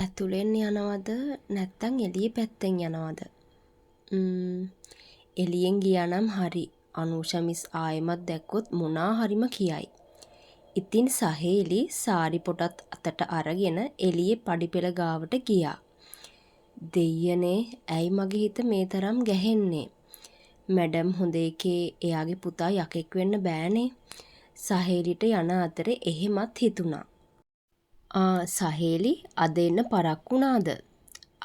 ඇතුලෙන් යනවද නැත්තං එළිය පැත්තෙන් යනවද? එළියෙන් ගියා නම් හරි. අනූෂා මිස් ආයෙමත් දැක්කොත් මොනා හරිම කියයි. ඉතින් සහේලි සාරි පොටත් අතට අරගෙන එළියේ පඩිපෙළ ගාවට ගියා. දෙයියනේ, ඇයි මගේ හිත මේ තරම් ගැහෙන්නේ? මැඩම් හොඳ එකේ එයාගේ පුතා යකෙක් වෙන්න බෑනේ. සහේලිට යන අතරේ එහෙමත් හිතුණා. ආ සහේලි, අද එන්න පරක්කු වුණාද?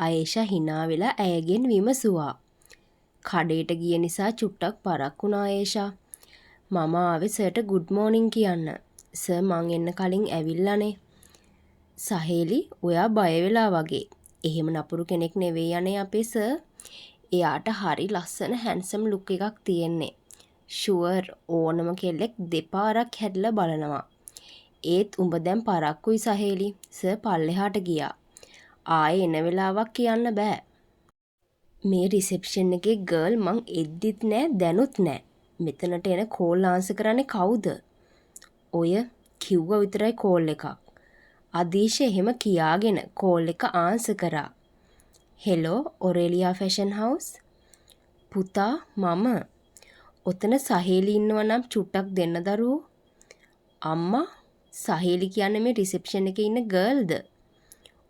අයේෂා හිනා වෙලා ඇයගෙන් විමසුවා. කඩේට ගිය නිසා චුට්ටක් පරක්කු වුණා අයේෂා. මම ආවේ සර්ට ගුඩ් මෝනිං කියන්න. සර් මං එන්න කලින් ඇවිල්ලානේ. සහේලි, ඔයා බය වෙලා වගේ. එහෙම නපුරු කෙනෙක් නෙවෙයි අනේ අපේ සර්. එයාට හරි ලස්සන හැන්සම් ලුක් එකක් තියෙන්නේ. ෂුවර් ඕනම කෙල්ලෙක් දෙපාරක් හැරිලා බලනවා. ඒත් උඹ දැන් පරක්කුයි සහේලි. සර් පල්ලෙහාට ගියා. ආයේ එන වෙලාවක් කියන්න බෑ. මේ රිසෙප්ෂන් එකේ ගර්ල් මං එද්දිත් නෑ දැනුත් නෑ. මෙතනට එන කෝල් ආන්සර් කරන්නේ කවුද? ඔය කිව්ව විතරයි කෝල් එකක්. අදීෂ එහෙම කියාගෙන කෝල් එක ආන්සර් කරා. Hello, Aurelia fashion house. පුතා, මම. ඔතන සහේලි ඉන්නව නම් චුට්ටක් දෙන්න දරුවෝ. අම්මා, සහේලි කියන්නේ මේ රිසෙප්ෂන් එකේ ඉන්න ගර්ල්ද?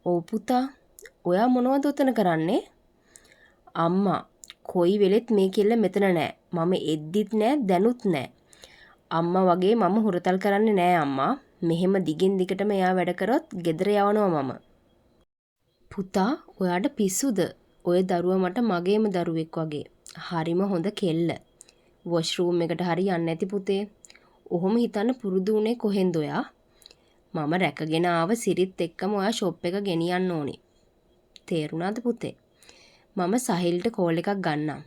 ඔව් පුතා. ඔයා මොනවද ඔතන කරන්නේ? අම්මා, කොයි වෙලෙත් මේ කෙල්ල මෙතන නෑ. මම එද්දිත් නෑ දැනුත් නෑ. අම්මා වගේ මම හුරතල් කරන්නේ නෑ අම්මා. මෙහෙම දිගින් දිගටම එයා වැඩ කරොත් ගෙදර යවනවා මම. පුතා, ඔයාට පිස්සුද? ඔය දරුවා මට මගේම දරුවෙක් වගේ. හරිම හොඳ කෙල්ල. වොෂ්රූම් එකට හරි යන්න ඇති පුතේ. ඔහොම හිතන්න පුරුදු වුණේ කොහෙන්ද ඔයා? මම රැකගෙන ආව සිරිත් එක්කම ඔයා ෂොප් එක ගෙනියන්න ඕනි. තේරුණාද පුතේ? මම සහිල්ට කෝල් එකක් ගන්නම්.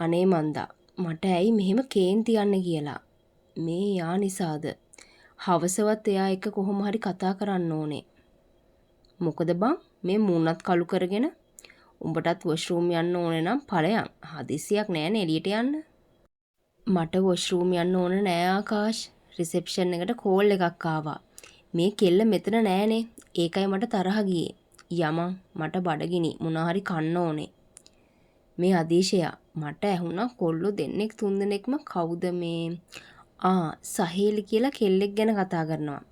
අනේ මන්දා, මට ඇයි මෙහෙම කේන්ති යන්නේ කියලා. මේ එයා නිසාද? හවසවත් එයා එක්ක කොහොම හරි කතා කරන්න ඕනේ. මොකද බං මේ මූණත් කළු කරගෙන? උඹටත් වොෂ්රූම් යන්න ඕනේ නම් ඵලයන්. හදිස්සියක් නෑනේ එළියට යන්න. මට වොෂ්රූම් යන්න ඕන නෑ ආකාෂ්. රිසෙප්ෂන් එකට කෝල් එකක් ආවා. මේ කෙල්ල මෙතන නෑනේ. ඒකයි මට තරහ ගියේ. යමන්, මට බඩගිනි, මොනා හරි කන්න ඕනේ. මේ අදීශයා, මට ඇහුණා කොල්ලෝ දෙන්නෙක් තුන්දෙනෙක්ම කවුද මේ ආ සහේලි කියලා කෙල්ලෙක් ගැන කතා කරනවා.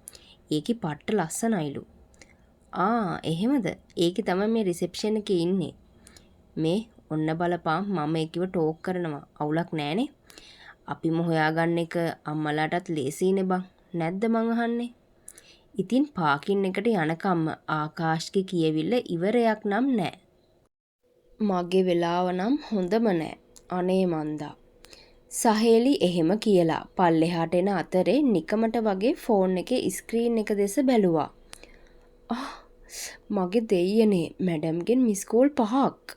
ඒකි පට්ට ලස්සනයිලු. ආ එහෙමද? ඒකි තමයි මේ රිසෙප්ෂන් එකේ ඉන්නේ. මේ ඔන්න බලපන්, මම ඒකිව ටෝක් කරනවා. අවුලක් නෑනේ. අපිම හොයාගන්න එක අම්මලාටත් ලේසියිනේ බං. නැද්ද මං අහන්නේ? ඉතින් පාකින් එකට යනකම්ම ආකාශ්ගේ කියවිල්ල ඉවරයක් නම් නෑ. මගේ වෙලාව නම් හොඳම නෑ. අනේ මන්දා. සහේලි එහෙම කියලා පල්ලෙහාට එන අතරේ නිකමට වගේ ෆෝන් එකේ ස්ක්‍රීන් එක දෙස බැලුවා. ආහ්, මගේ දෙයියනේ, මැඩම්ගෙන් මිස් කෝල් 5ක්.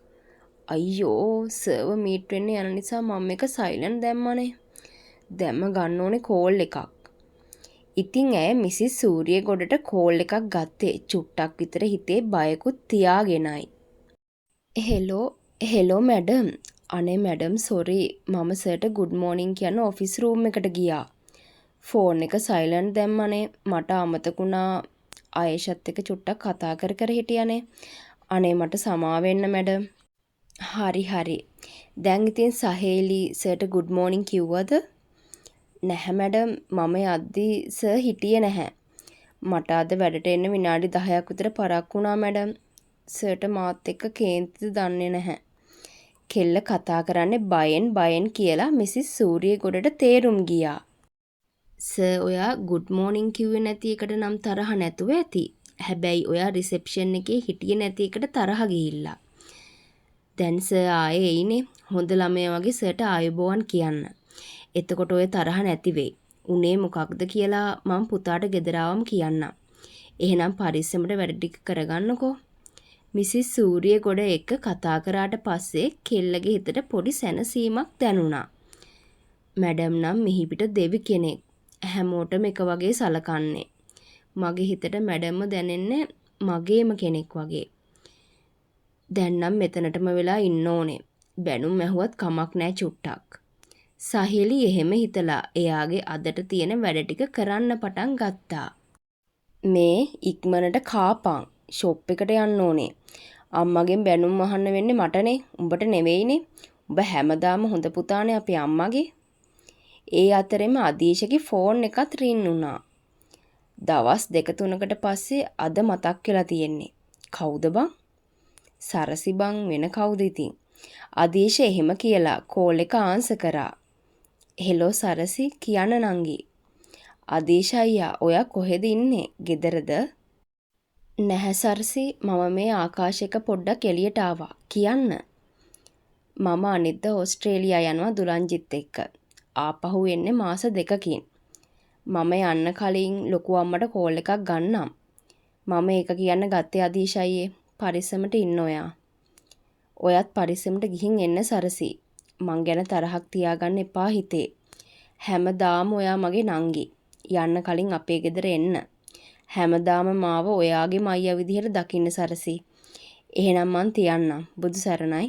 අයියෝ, සර්ව මීට් වෙන්න යන නිසා මම මේක සයිලන්ට් දැම්මනේ. දැම්ම ගන්න ඕනේ කෝල් එකක්. ඉතින් ඇය මිසිස් සූරියගොඩට කෝල් එකක් ගත්තේ චුට්ටක් විතර හිතේ බයකුත් තියාගෙනයි. Hello, hello madam. අනේ මැඩම් සොරි, මම සර්ට ගුඩ් මෝනිං කියන්න ඔෆිස් රූම් එකට ගියා. ෆෝන් එක සයිලන්ට් දැම්මනේ. මට අමතක වුණා. අයේෂත් එක්ක චුට්ටක් කතා කර කර හිටියනේ. අනේ මට සමා වෙන්න මැඩම්. හරි හරි. දැන් ඉතින් සහේලි සර්ට ගුඩ් මෝනිං කිව්වද? නැහැ මැඩම්, මම යද්දි සර් හිටියේ නැහැ. මට අද වැඩට එන්න විනාඩි 10ක් විතර පරක්කු වුණා මැඩම්. සර්ට මාත් එක්ක කේන්තිද දන්නේ නැහැ. කෙල්ල කතා කරන්නේ බයෙන් බයෙන් කියලා මිසිස් සූරියගොඩට තේරුම් ගියා. සර් ඔයා ගුඩ් මෝනිං කිව්වේ නැති එකට නම් තරහ නැතුව ඇති. හැබැයි ඔයා රිසෙප්ෂන් එකේ හිටියේ නැති එකට තරහ ගිහිල්ලා. දැන් සර් ආයේ එයිනේ. හොඳ ළමයා වගේ සර්ට ආයුබෝවන් කියන්න. එතකොට ඔය තරහ නැති වෙයි. උනේ මොකක්ද කියලා මං පුතාට ගෙදර ආවම කියන්නම්. එහෙනම් පරිස්සමට වැඩ ටික කරගන්නකෝ. මිසිස් සූරියගොඩ එක්ක කතා කරාට පස්සේ කෙල්ලගේ හිතට පොඩි සැනසීමක් දැනුණා. මැඩම් නම් මිහිපිට දෙවි කෙනෙක්. හැමෝටම එක වගේ සලකන්නේ. මගේ හිතට මැඩම්ව දැනෙන්නේ මගේම කෙනෙක් වගේ. දැන් නම් මෙතනටම වෙලා ඉන්න ඕනේ. බැනුම් ඇහුවත් කමක් නෑ චුට්ටක්. සහේලි එහෙම හිතලා එයාගේ අදට තියෙන වැඩ ටික කරන්න පටන් ගත්තා. මේ ඉක්මනට කාපන්. ෂොප් එකට යන්න ඕනේ. අම්මගෙන් බැනුම් අහන්න වෙන්නේ මටනේ. උඹට නෙවෙයිනේ. උඹ හැමදාම හොඳ පුතානේ අපේ අම්මගේ. ඒ අතරෙම අදීශගේ ෆෝන් එකත් රින් වුණා. දවස් දෙක තුනකට පස්සේ අද මතක් වෙලා තියෙන්නේ. කවුද බං? සරසි බං, වෙන කවුද ඉතින්. අදීශ එහෙම කියලා කෝල් එක ආන්සර් කරා. හෙලෝ සරසි, කියන්න නංගි. අදීශ අයියා, ඔයා කොහෙද ඉන්නේ? ගෙදරද? නැහැ සරසි, මම මේ ආකාශ් එක්ක පොඩ්ඩක් එළියට ආවා. කියන්න. මම අනිද්දා ඕස්ට්‍රේලියා යනවා දුලංජිත් එක්ක. ආපහු එන්නේ මාස දෙකකින්. මම යන්න කලින් ලොකු අම්මට කෝල් එකක් ගන්නම්. මම ඒක කියන්න ගත්තේ අදීශ අයියේ. පරිස්සමට ඉන්න ඔයා. ඔයත් පරිස්සමට ගිහින් එන්න සරසි. මං ගැන තරහක් තියාගන්න එපා හිතේ. හැමදාම ඔයා මගේ නංගි. යන්න කලින් අපේ ගෙදර එන්න. හැමදාම මාව ඔයාගේම අයියා විදිහට දකින්න සරසි. එහෙනම් මං තියන්නම්. බුදු සරණයි.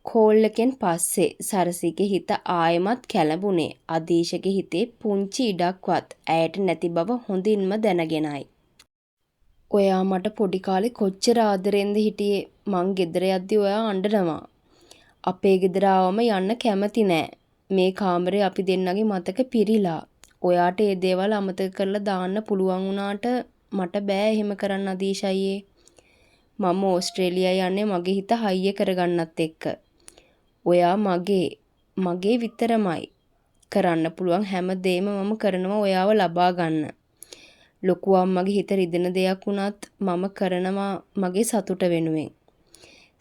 කෝල් එකෙන් පස්සේ සරසිගේ හිත ආයෙමත් කැළඹුණේ අදීශගේ හිතේ පුංචි ඉඩක්වත් ඇයට නැති බව හොඳින්ම දැනගෙනයි. ඔයා මට පොඩි කාලේ කොච්චර ආදරෙන්ද හිටියේ. මං ගෙදර යද්දි ඔයා අඬනවා. අපේ ගෙදර ආවම යන්න කැමති නෑ. මේ කාමරේ අපි දෙන්නගේ මතක පිරිලා. ඔයාට ඒ දේවල් අමතක කරලා දාන්න පුළුවන් වුණාට මට බෑ එහෙම කරන්න අදීශ අයියේ. මම ඕස්ට්‍රේලියා යන්නේ මගේ හිත හයිය කරගන්නත් එක්ක. ඔයා මගේ. මගේ විතරමයි. කරන්න පුළුවන් හැම දේම මම කරනවා ඔයාව ලබා ගන්න. ලොකු අම්මගේ හිත රිදෙන දෙයක් වුණත් මම කරනවා මගේ සතුට වෙනුවෙන්.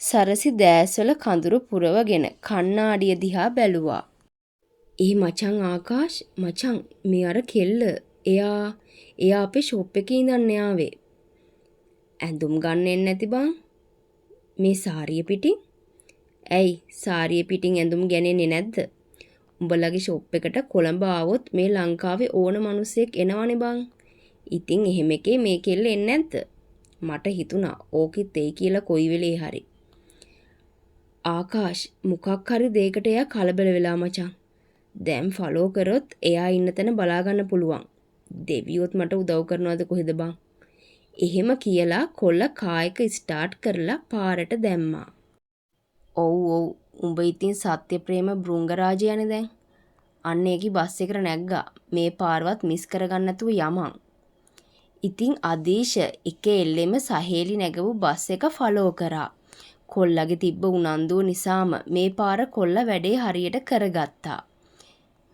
සරසි දෑස්වල කඳුළු පුරවගෙන කණ්ණාඩිය දිහා බැලුවා. ඒ මචං ආකාෂ් මචං, මේ අර කෙල්ල, එයා එයා අපේ ෂොප් එකේ ඉඳන් ආවේ. ඇඳුම් ගන්න එන්න ඇති බං. මේ සාරිය පිටින්? ඇයි සාරිය පිටින් ඇඳුම් ගැනෙන්නේ නැද්ද? උඹලගේ ෂොප් එකට කොළඹ ආවොත් මේ ලංකාවේ ඕන මිනිස්සෙක් එනවනේ බං. ඉතින් එහෙම එකේ මේ කෙල්ල එන්නේ නැද්ද? මට හිතුණා ඕකිත් එයි කියලා කොයි වෙලේ හරි. ආකාෂ්, මොකක් හරි දෙයකට එයා කලබල වෙලා මචං. දැන් ෆලෝ කරොත් එයා ඉන්න තැන බලා ගන්න පුළුවන්. දෙවියොත් මට උදව් කරනවද කොහෙද බං. එහෙම කියලා කොල්ල කාර් එක ස්ටාර්ට් කරලා පාරට දැම්මා. ඔව් ඔව්, උඹ ඉතින් සත්‍යප්‍රේම බෘංගරාජයානේ දැන්. අන්න ඒකි බස් එකට නැග්ගා. මේ පාරවත් මිස් කරගන්න නැතුව යමන්. ඉතින් අදීශ එක එල්ලෙම සහේලි නැගපු බස් එක ෆලෝ කරා. කොල්ලගේ තිබ්බ උනන්දුව නිසාම මේ පාර කොල්ල වැඩේ හරියට කරගත්තා.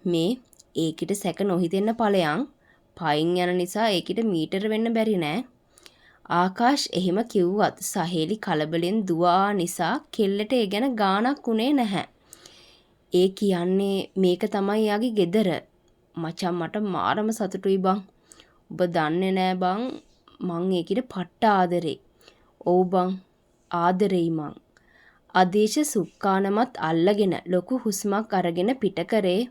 මේ ඒකිට සැක නොහිතෙන්න ඵලයන්. පයින් යන නිසා ඒකිට මීටර වෙන්න බැරි නෑ. ආකාෂ් එහෙම කිව්වත් සහේලි කලබලෙන් දුවා නිසා කෙල්ලට ඒ ගැන ගාණක් වුණේ නැහැ. ඒ කියන්නේ මේක තමයි එයාගේ ගෙදර. මචං මට මාරම සතුටුයි බං. උඹ දන්නේ නෑ බං, මං ඒකිට පට්ට ආදරේ. ඔව් බං, ආදරෙයි මං. අදීශ සුක්කානමත් අල්ලගෙන ලොකු හුස්මක් අරගෙන පිට කරේ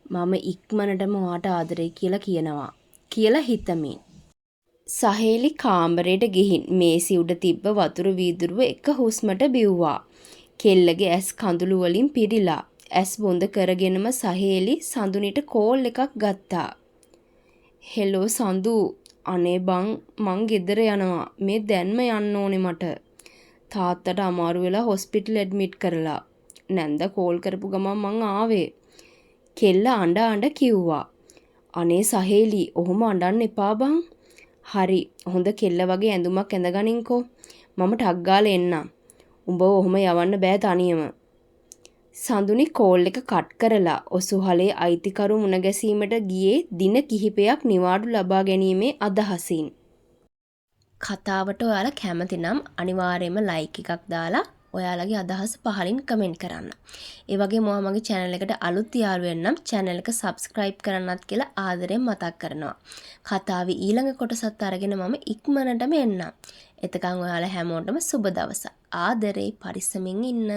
මම ඉක්මනටම ඔයාට ආදරෙයි කියලා කියනවා කියලා හිතමින්. සහේලි කාමරයට ගිහින් මේසි උඩ තිබ්බ වතුර වීදුරුව එක හුස්මට බිව්වා. කෙල්ලගේ ඇස් කඳුළු වලින් පිරිලා. ඇස් බොඳ කරගෙනම සහේලි සඳුනිට කෝල් එකක් ගත්තා. හෙලෝ සඳු, අනේ බං මං ගෙදර යනවා. මේ දැන්ම යන්න ඕනේ මට. තාත්තට අමාරු වෙලා හොස්පිටල් ඇඩ්මිට් කරලා. නැන්ද කෝල් කරපු ගමන් මං ආවේ. කෙල්ල අඬ අඬ කිව්වා. අනේ සහේලි, ඔහොම අඬන්න එපා බං. හරි, හොඳ කෙල්ල වගේ ඇඳුමක් ඇඳගනින්කෝ. මම ටක් ගාලා එන්නම්. උඹව ඔහොම යවන්න බෑ තනියම. සඳුනි කෝල් එක කට් කරලා ඔසුහලේ අයිතිකරු මුණ ගැසීමට ගියේ දින කිහිපයක් නිවාඩු ලබා ගැනීමේ අදහසින්. කතාවට ඔයාලා කැමති නම් අනිවාර්යයෙන්ම ලයික් එකක් දාලා ඔයාලගේ අදහස පහලින් කමෙන්ට් කරන්න. ඒ වගේම ඔයා මගේ චැනල් එකට අලුත් යාළුවෙක් නම් චැනල් එක සබ්ස්ක්‍රයිබ් කරන්නත් කියලා ආදරෙන් මතක් කරනවා. කතාවේ ඊළඟ කොටසත් අරගෙන මම ඉක්මනටම එන්නම්. එතකන් ඔයාලා හැමෝටම සුබ දවසක්. ආදරේ, පරිස්සමින් ඉන්න.